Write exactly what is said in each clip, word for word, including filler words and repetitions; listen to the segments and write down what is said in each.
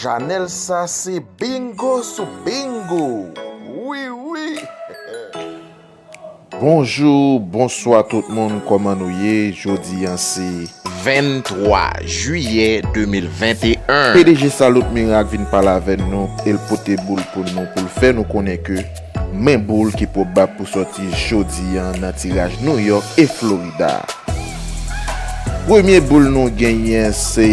Chanèl sa se bingo sou bingo. Wi, wi. Bonjou, bonswa tout moun, kòman nou ye? Jodi a se venntwa jiyè de mil venteyen. P D G Salut Miracle vin pale avè nou, e l pote boul pou nou, pou l fè nou konnen ke men boul ki pwobab pou sòti jodi a nan tiraj New York e Florida. Premye boul nou genyen se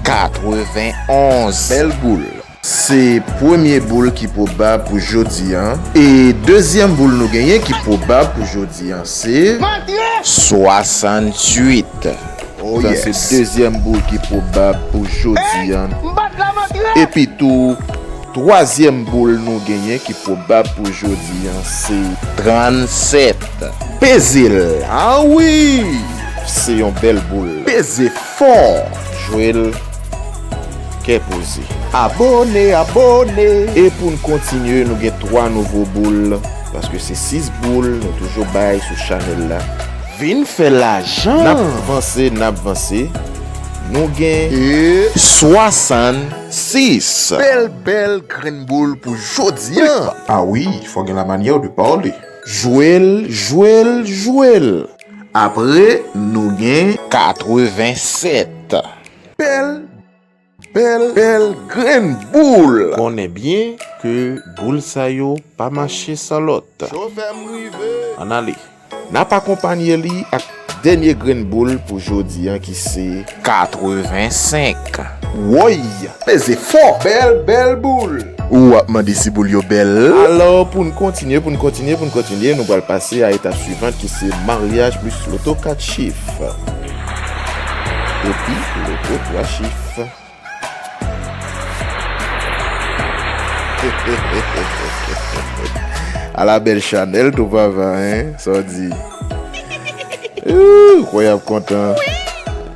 katrevenonz. Bèl boul. Se premye boul ki pwobab pou jodi a. E dezyèm boul nou genyen ki pwobab pou jodi a se swasanntuit. Oh, sa se yes. Dezyèm boul ki pwobab pou jodi a. Epi tou, twazyèm boul nou genyen ki pwobab pou jodi a se trannsèt. Peze l. Ah wi! Se yon bèl boul. Peze fò. Jwe l kè poze. Abòne, abòne. E pou n kontinye, nou gen twa nouvo boul, paske se sis boul nou toujou bay sou chanèl la. Vin fè lajan. N ap vanse, n ap vanse. Nou gen e swasannsis. Bèl, bèl grenn boul pou jodi a. Ah wi, fò gen la manyè de pale. Jwe l, jwe l, jwe l. Apre, nou gen katrevensèt. Bèl, bèl, bèl grenn boul. Konnen byen ke boul sa yo pa mache san lòt. Chofè m rive. Ann ale. N ap akonpanye li ak dènye grenn boul pou jodi a ki se katrevensenk. Woy! Peze fò! Bèl, bèl boul! Ou ap mande si boul yo bèl? Alò, pou n kontinye, pou n kontinye, pou n kontinye, nou pral pase a etap swivan ki se maryaj plis loto kat chif. Epi loto twa chif. Ala bèl chanèl tou papa, en? Sa w di? Ooh, kwè y ap kontan.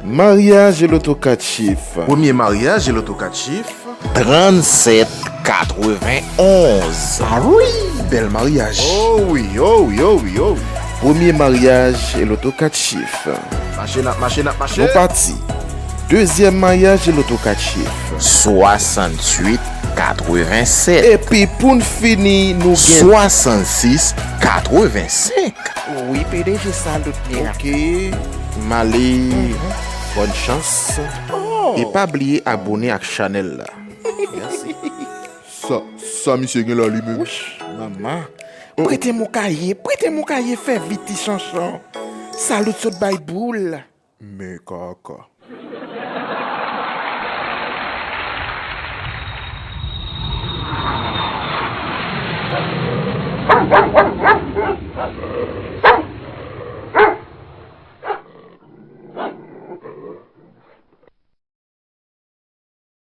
Maryaj e loto kat chif. Premye maryaj e loto kat chif. Trannsèt katrevenonz. Ah wi, bèl maryaj. Oh wi, oh wi, oh wi, oh wi. Premye maryaj e loto kat chif. Mache, n ap mache, n ap mache. Nou pati. Dezyèm maryaj e loto kat chif. Swasanntuit katrevensèt. Epi pou n fini, nou gen swasannsis katrevensenk. Wi, P D G Salut Miracle. Ok, m ale. Bòn chans. Oh. E pa bliye abòne ak chanèl la. Mèsi. Sa, sa misye gen la li menm? Wouch, manman. Prete m yon kaye, prete m yon kaye, fè vit ti chanchon. Salut sot bay boul. Men kaka.